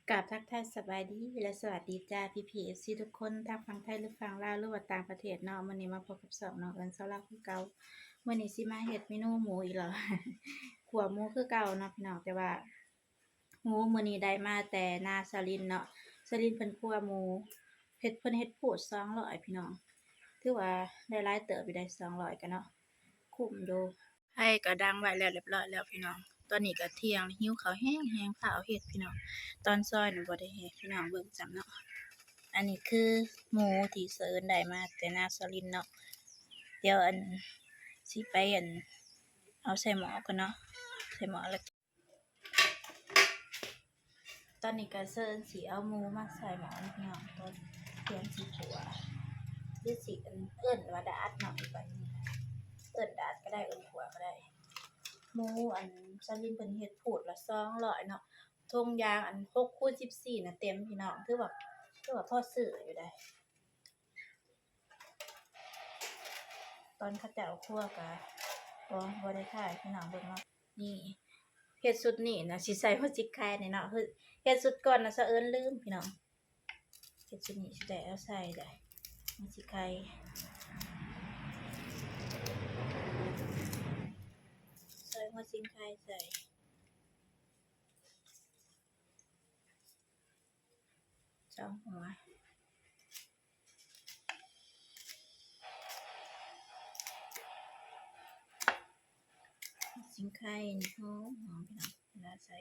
ກາບທັກທາຍສະບາຍດີ ແລະ ສະຫວັດດີຈ້າ ພີ່ໆ ເອັຟຊີ ທຸກຄົນ ທັງຝັ່ງໄທ ຫຼື ຝັ່ງລາວ ຫຼືວ່າຕ່າງປະເທດເນາະ. ມື້ນີ້ມາພົບກັບຊ່ອງນ້ອງເອິນ ຊາວລາວ ຄືເກົ່າ. ມື້ນີ້ຊິມາເຮັດເມນູໝູອີກແລ້ວ ຂົ້ວໝູຄືເກົ່າເນາະພີ່ນ້ອງ ແຕ່ວ່າ ໝູມື້ນີ້ໄດ້ມາແຕ່ນາສາວລິນເນາະ. ສາວລິນເພິ່ນຂົ້ວໝູ ເຮັດ ເພິ່ນເຮັດພູດສອງຮ້ອຍພີ່ນ້ອງ ຖືວ່າໄດ້ຫຼາຍເຕີບຢູ່ໄດ໋ ສອງຮ້ອຍກະເນາະ ຄຸ້ມຢູ່. ໄຟກະດັງໄວ້ແລ້ວ ຮຽບຮ້ອຍແລ້ວພີ່ນ້ອງ. ຕອນນີ້ກະທ່ຽງ ຫິວເຂົ້າແຮງໆ ຟ້າວເຮັດພີ່ນ້ອງ. ຕອນຊອຍນະບໍ່ໄດ້ໃຫ້ພີ່ນ້ອງເບິ່ງຊ້ຳເນາະ. ອັນນີ້ຄືໝູທີ່ສາວເອິນໄດ້ມາແຕ່ນາສາວລິນເນາະ. ດຽວ ອັນ ຊິໄປ ອັນ ເອົາໃສ່ໝໍ້ກ່ອນເນາະ ໃສ່ໝໍ້ແລ້ວ ຕອນນີ້ກະເຊີນຊິເອົາໝູມາໃສ່ໝໍ້ເນາະພີ່ນ້ອງ. ຕອນ ຕຽມຊິຂົ້ວ ຫຼືຊິເອີ້ນວ່າດາດເນາະ ບັດນີ້ເອີ້ນດາດກະໄດ້ ເອີ້ນຂົ້ວກະໄດ້. ໝູ ອັນ ສາວລິນເພິ່ນເຮັດພູດລະສອງຮ້ອຍເນາະ ຖົງຢາງ ອັນ ຫົກຄູນສິບສີ່ນະ ເຕັມພີ່ນ້ອງ ຖືວ່າ ຖືວ່າພໍຊື້ຢູ່ໄດ໋. ຕອນເຂົາເຈົ້າຄົວກະ ບໍ່ ບໍ່ໄດ້ຖ່າຍພີ່ນ້ອງເບິ່ງເນາະ. ນີ້ ເຮັດຊຸດນີ້ນະ ຊິໃສ່ຫົວຊິງໄຄນີ້ເນາະ ເຮັດ ເຮັດຊຸດກ່ອນນະ ສາວເອິນລືມພີ່ນ້ອງ. ເຮັດຊຸດນີ້ຊິໄດ້ເອົາໃສ່ໄດ໋ ຫົວຊິງໄຄ ໃສ່ຫົວຊິງໄຄໃສ່ ສອງຫົວ ຊິງໄຄນີ້ຫອມໆ ພີ່ນ້ອງ ເວລາໃສ່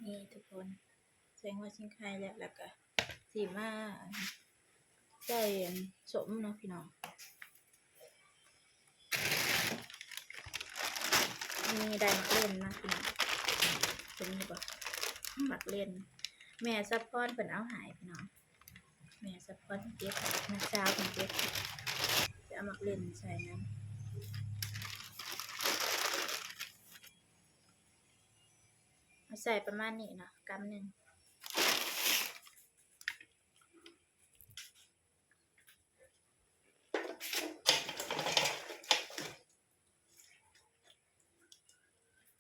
ນີ້ທຸກຄົນ ໃສ່ຫົວຊິງໄຄແລ້ວ ແລ້ວກະຊິມາ ອັນ ໃສ່ ອັນ ສົ້ມເນາະພີ່ນ້ອງ. ນີ້ໄດ້ໝາກເລັ່ນມາພີ່ນ້ອງ ເຫັນຢູ່ບໍ່ ໝາກເລັ່ນ ແມ່ສະພອນເພິ່ນເອົາໃຫ້ພີ່ນ້ອງ. ແມ່ສະພອນເກັບ ນ້າສາວເພິ່ນເກັບ ຊິເອົາໝາກເລັ່ນໃສ່ນຳ. ເອົາໃສ່ປະມານນີ້ເນາະ ກຳໜຶ່ງ.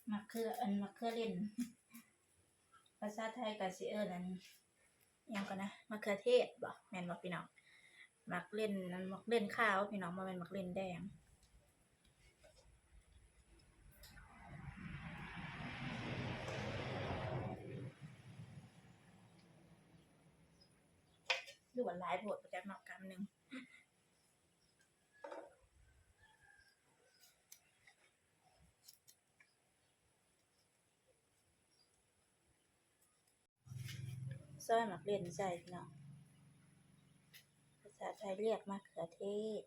ໝາກເຂືອ ອັນ ໝາກເຂືອເລັ່ນ ພາສາໄທກະຊິເອີ້ນ ອັນ ຫຍັງກ່ອນນະ ໝາກເຂືອເທດບໍ ແມ່ນບໍ່ພີ່ນ້ອງ? ໝາກເລັ່ນ ອັນ ໝາກເລັ່ນຂາວພີ່ນ້ອງ ບໍ່ແມ່ນໝາກເລັ່ນແດງ. ຫຼືວ່າຫຼາຍໂພດ ບໍ່ຈັກເນາະ ກຳໜຶ່ງ. ຊອຍໝາກເລັ່ນໃສ່ພີ່ນ້ອງ ພາສາໄທຮຽກໝາກເຂືອເທດ.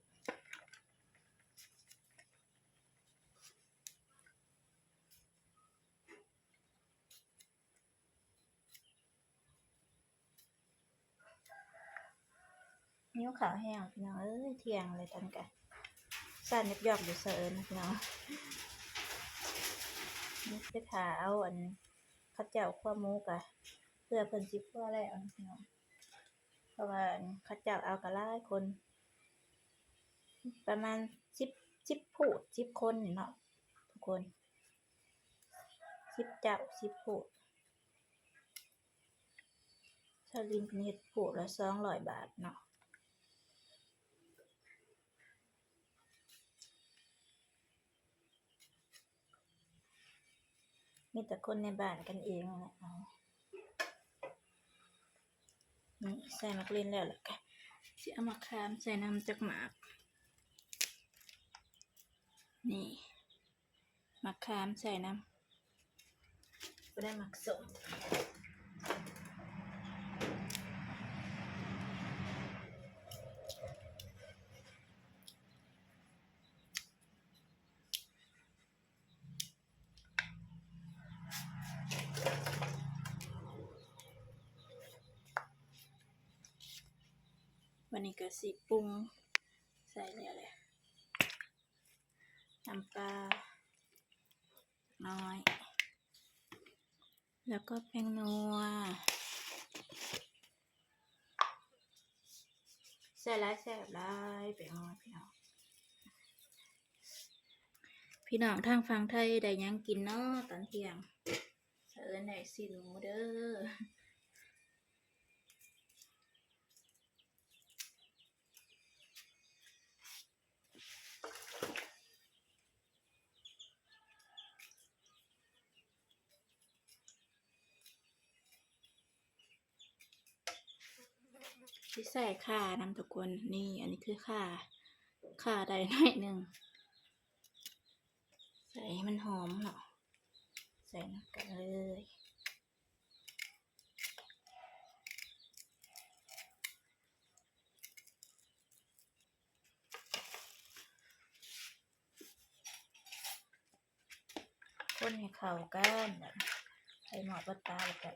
ຫິວເຂົ້າແຮງພີ່ນ້ອງເອີຍ ທ່ຽງແລ້ວ ຕອນກະ ຊານຍອກໆ ຢູ່ ສາວເອິນນະພີ່ນ້ອງ. ໄປຖ້າເອົາ ອັນ ເຂົາເຈົ້າຂົ້ວໝູກະ ເພື່ອເພິ່ນຊິຂົ້ວແລ້ວນະພີ່ນ້ອງ ເພາະວ່າ ອັນ ເຂົາເຈົ້າເອົາກະຫຼາຍຄົນ ປະມານສິບ ສິບພູດ ສິບຄົນນີ້ເນາະທຸກຄົນ ສິບເຈົ້າ ສິບພູດ. ຊາວລິນເພິ່ນເຮັດພູດລະສອງຮ້ອຍບາດເນາະ ມີແຕ່ຄົນໃນບ້ານກັນເອງແຫຼະ. ນີ້ ໃສ່ໝາກເລັ່ນແລ້ວ ແລ້ວກະຊິເອົາໝາກຂາມໃສ່ນຳຈັກໝາກ ນີ້ ໝາກຂາມໃສ່ນຳ ບໍ່ໄດ້ໝາກສົ້ມ. ບາດນີ້ກະຊິປຸງໃສ່ແລ້ວແຫຼະ ນ້ຳປາໜ້ອຍ ແລ້ວກໍແປ້ງນົວ ໃສ່ຫຼາຍແຊບຫຼາຍ ແປ້ງນົວພີ່ນ້ອງ. ພີ່ນ້ອງທາງຝັ່ງໄທໄດ້ຫຍັງກິນເນາະຕອນທ່ຽງ? ສະເອີນໄດ້ຊີ້ນໝູເດີ. ຊິໃສ່ຂ່ານຳທຸກຄົນ. ນີ້ ອັນນີ້ຄືຂ່າ, ຂ່າໄດ້ໜ້ອຍໜຶ່ງ ໃສ່ໃຫ້ມັນຫອມເນາະ, ໃສ່ນຳກັນເລີຍ. ຄົນໃຫ້ເຂົ້າກັນ ໃສ່ໝໍ້ປາປາແລ້ວກໍ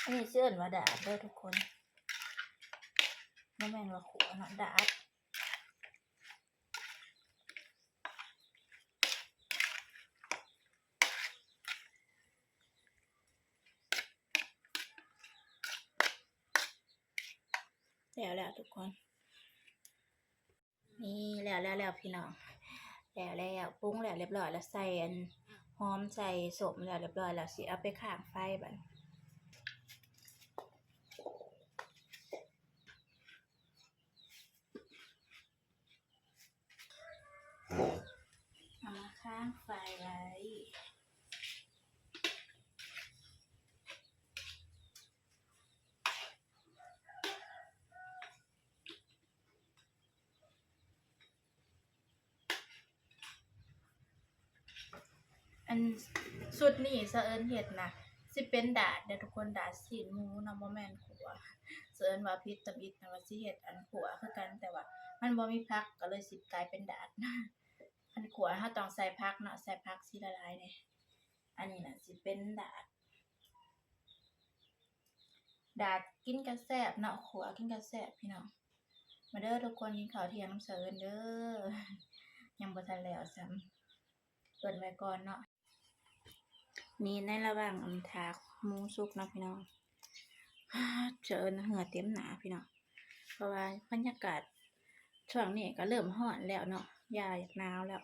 ອັນນີ້ຊິເອີ້ນວ່າດາດເດີທຸກຄົນ, ບໍ່ແມ່ນວ່າຂົ້ວເນາະ, ດາດ. ແລ້ວແລ້ວທຸກຄົນ, ນີ້ ແລ້ວແລ້ວແລ້ວພີ່ນ້ອງ, ແລ້ວແລ້ວ ປຸງແລ້ວລຽບຮ້ອຍແລ້ວ, ໃສ່ອັນຫອມ ໃສ່ສົ້ມແລ້ວລຽບຮ້ອຍແລ້ວ, ຊິເອົາໄປຄ້າງໄຟບັດ. ເອົາມາຄ້າງໄຟໄວ້. ອັນຊຸດນີ້ສະເອີນເຮັດນະ ຊິເປັນດາດເດີທຸກຄົນ, ດາດຊີ້ນໝູເນາະ, ບໍ່ແມ່ນຂົ້ວ. ສະເອີນວ່າຜິດທຳອິດນະ ວ່າຊິເຮັດອັນຂົ້ວຄືກັນ, ແຕ່ວ່າມັນບໍ່ມີຜັກ ກໍເລີຍຊິກາຍເປັນດາດ. ອັນຂົ້ວເຮົາຕ້ອງໃສ່ຜັກເນາະ, ໃສ່ຜັກຊິລະລາຍແດ່. ອັນນີ້ນະຊິເປັນດາດ. ດາດກິນກະແຊບເນາະ, ຂົ້ວກິນກະແຊບພີ່ນ້ອງ. ມາເດີທຸກຄົນ ກິນເຂົ້າທ່ຽງນຳສາວເອີນເດີ. ຍັງບໍ່ທັນແລ້ວຊ້ຳ, ເອີ້ນໄວ້ກ່ອນເນາະ. ນີ້ໃນລະຫວ່າງອັນຖ້າໝູສຸກເນາະພີ່ນ້ອງ, ສາວເອີນເຫື່ອເຕັມໜ້າພີ່ນ້ອງ, ເພາະວ່າບັນຍາກາດຊ່ວງນີ້ກໍເລີ່ມຮ້ອນແລ້ວເນາະ, ຢ່າຢາກໜາວແລ້ວ.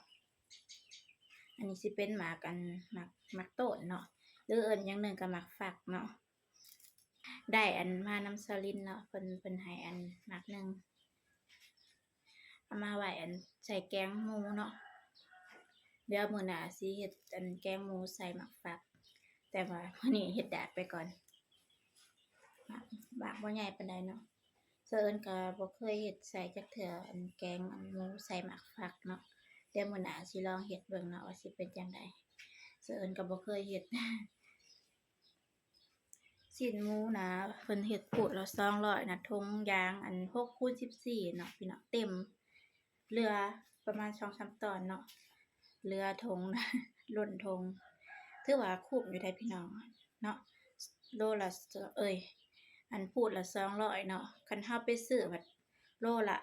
ອັນນີ້ຊິເປັນໝາກ ອັນ ໝາກ ໝາກໂຕນເນາະ ຫຼືເອີ້ນຢ່າງໜຶ່ງກໍໝາກຟັກເນາະ. ໄດ້ອັນມານຳສາວລິນເນາະ, ເພິ່ນ ເພິ່ນໃຫ້ອັນໝາກໜຶ່ງ ເອົາມາໄວ້ອັນໃສ່ແກງໝູເນາະ. ດຽວມື້ໜ້າຊິເຮັດອັນແກງໝູໃສ່ໝາກຟັກ, ແຕ່ວ່າມື້ນີ້ເຮັດດາດໄປກ່ອນ. ໝາກ ໝາກບໍ່ໃຫຍ່ປານໃດເນາະ. ສາວເອີນກໍບໍ່ເຄີຍເຮັດໃສ່ຈັກເທື່ອ, ອັນແກງອັນໝູໃສ່ໝາກຟັກເນາະ. ດຽວມື້ໜ້າຊິລອງເຮັດເບິ່ງເນາະ ວ່າຊິເປັນຈັ່ງໃດ. ສາວເອີນກໍບໍ່ເຄີຍເຮັດ. ຊີ້ນໝູນະ ເພິ່ນເຮັດພູດລະສອງຮ້ອຍນະ, ຖົງຢາງອັນຫົກຄູນສິບສີ່ເນາະ ພີ່ນ້ອງ, ເຕັມ. ເຫຼືອປະມານສອງສາມຕອນເນາະ, ເຫຼືອຖົງ ລົ້ນຖົງ. ຖືວ່າຄຸ້ມຢູ່ໄດ໋ພີ່ນ້ອງເນາະ, ໂລລະ ເອີຍ ອັນພູດລະສອງຮ້ອຍເນາະ. ຄັນເຮົາໄປຊື້ບັດໂລລະ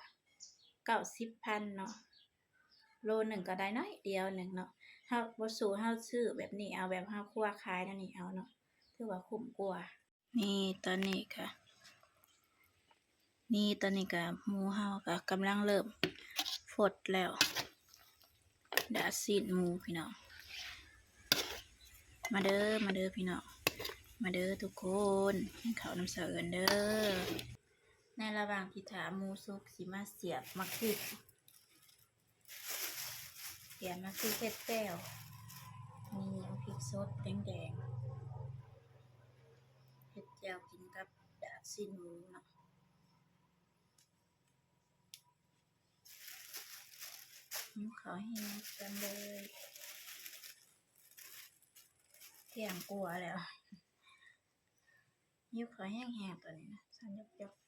ເກົ້າສິບພັນເນາະ, ໂລໜຶ່ງກໍໄດ້ໜ້ອຍດຽວໜຶ່ງເນາະ. ເຮົາບໍ່ສູ້ເຮົາຊື້ແບບນີ້ເອົາ, ແບບເຮົາຄົວຂາຍແນວນີ້ເອົາເນາະ, ຖືວ່າຄຸ້ມກວ່າ. ນີ້ຕອນນີ້ກະ ນີ້ຕອນນີ້ກະໝູເຮົາກະກຳລັງເລີ່ມຟົດແລ້ວ, ດາດຊີ້ນໝູພີ່ນ້ອງ. ມາເດີ ມາເດີພີ່ນ້ອງ, ມາເດີທຸກຄົນ ກິນເຂົ້ານຳສາວເອີນເດີ. ໃນລະຫວ່າງທີ່ຖ້າໝູສຸກ ຊິມາສຽບໝາກພິກ. ກຽມມາຄືເຮັດແຈ່ວ, ມີຫຍັງ ພິກສົດແດງໆ ເຮັດແຈ່ວກິນກັບດາດຊີ້ນໝູເນາະ. ຫິວເຂົ້າແຮງຈັງເລີຍ, ທ່ຽງກວ່າແລ້ວ. ຫິວເຂົ້າແຮງໆ ຕອນນີ້ນະ ສັ່ນຢອກໆ.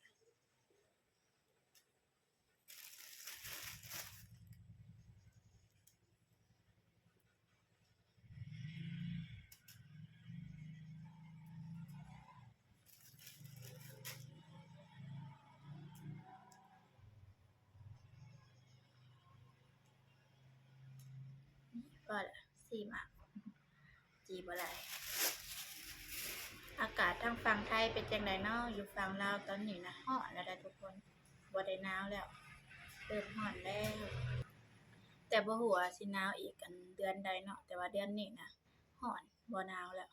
ພໍລະ ສີ່ໝາກ ຈີ່ບໍ່ຫຼາຍ. ອາກາດທາງຝັ່ງໄທເປັນຈັ່ງໃດເນາະ? ຢູ່ຝັ່ງລາວຕອນນີ້ນະ ຮ້ອນແລ້ວເດີທຸກຄົນ. ບໍ່ໄດ້ໜາວແລ້ວ ເລີ່ມຮ້ອນແລ້ວ ແຕ່ບໍ່ຮູ້ວ່າຊິໜາວອີກອັນເດືອນໃດເນາະ ແຕ່ວ່າເດືອນນີ້ນະຮ້ອນ ບໍ່ໜາວແລ້ວ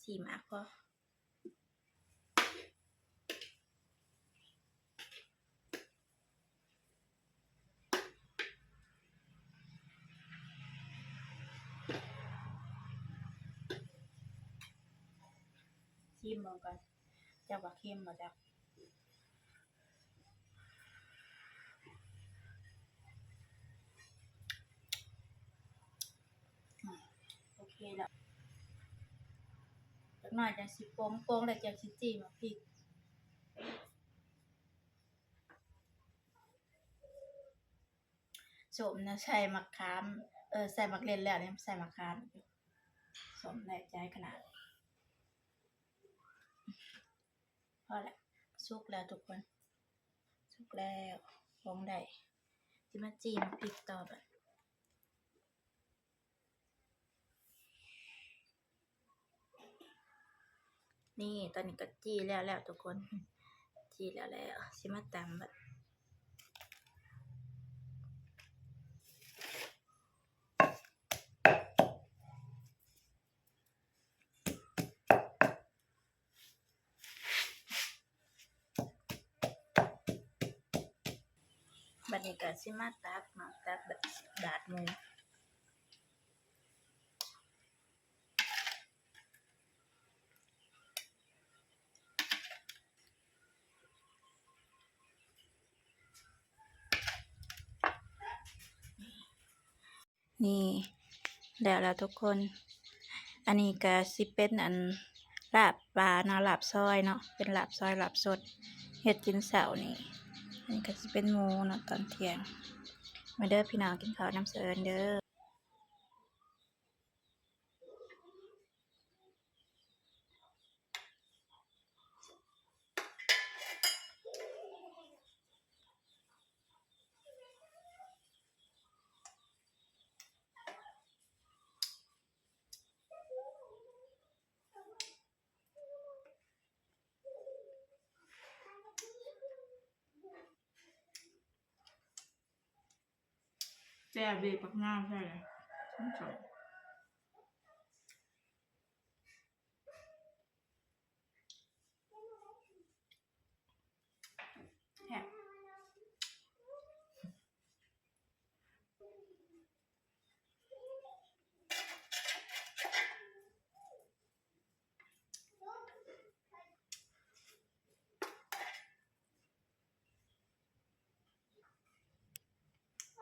ສີ່ໝາກພໍ. ຊີມເບິ່ງກ່ອນ ຈັກວ່າເຄັມບໍ່ຈັກ. ອືມ ໂອເຄແລ້ວ ຈັກໜ້ອຍຈັ່ງຊິປົງ ປົງແລ້ວຈັ່ງຊິຈີ່ໝາກພິກ. ສົ້ມນະໃສ່ໝາກຂາມ ເອີ ໃສ່ໝາກເລັ່ນແລ້ວນີ້ ໃສ່ໝາກຂາມ ສົ້ມໄດ້ໃຈຂະໜາດ. ພໍແລ້ວ ສຸກແລ້ວທຸກຄົນ ສຸກແລ້ວ ປົງໄດ້ ຊິມາຈີ່ໝາກພິກຕໍ່ບາດ. ນີ້ ຕອນນີ້ກໍຈີ່ແລ້ວແລ້ວທຸກຄົນ ຈີ່ແລ້ວແລ້ວ ຊິມາຕຳບາດ. ບາດນີ້ກໍຊິມາຕັກເນາະ ຕັກບາດໝູ່. ນີ້ ແລ້ວລະທຸກຄົນ ອັນນີ້ກະຊິເປັນອັນລາບປາເນາະ ລາບຊອຍເນາະ ເປັນລາບຊອຍລາບສົດ ເຮັດກິນເຊົ້ານີ້. ອັນນີ້ກະຊິເປັນໝູເນາະຕອນທ່ຽງ. ມາເດີພີ່ນ້ອງ ກິນເຂົ້ານຳສາວເອີນເດີ. ແຈ່ວບີບບັກນາວໃສ່ເລີຍ.